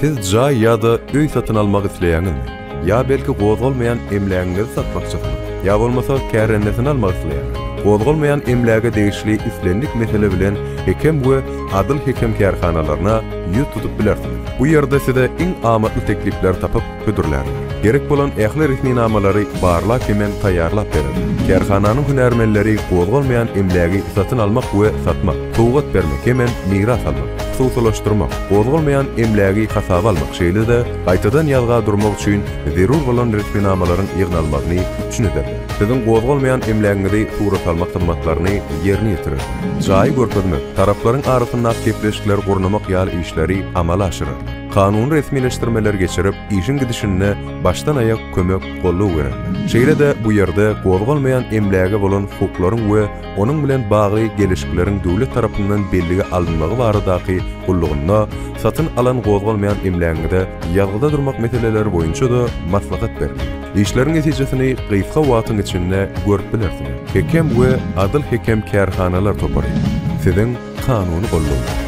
Siz jaý ýa-da öý satyn almak isleýäňizmi? Ýa belki gozgalmaýan emlägiňizi satmakçysyňyz? Ýa bolmasa kärendesine almak isleýäňiz? Gozgalmaýan emläge degişli islendik mesele bilen Hekem we Adyl Hekem kärhanalaryna ýüz tutup bilersiňiz. Bu ýerde size iň amatly teklipleri tapyp, hödürlärler. Gerek bolan ähli resminamalary barlap hemem taýýarlap bererler. Kärhananyň hünärmenleri gozgalmaýan emlägi satyn almak we satmak, sowgat bermek hemem miras almak, hususylaşdyrmak, gozgalmaýan emlägi hasaba almak şeýle-de gaýtadan ýazga durmak üçin zerur bolan resminamalaryň ýygnalmagyny üpjün ederler. Siziň gozgalmaýan emlägiňizi surata almak hyzmatlaryny ýerine ýetirerler. Jaýy görkezmek, taraplaryň arasyndaky gepleşikleri gurnamak ýaly işleri amala aşyrarlar. Kanuny resmileşdirmeleri geçirip, işiň gidişinde başdan-aýak kömek, goldaw bererler. Şeýle-de bu ýerde gozgalmaýan emläge bolan hukuklaryň we onuň bilen bagly geleşikleriň döwlet tarapyndan bellige alynmagy baradaky gullugynda satyn alan gozgalmaýan emlägiňize ýazgyda durmak meseleleri boýunça-da maslahat berilýär. Işleriň netijesini gysga wagtyň içinde görüp bilersiňiz. Hekem we Adyl Hekem kärhanalar topary. Siziň kanuny goldawyňyz.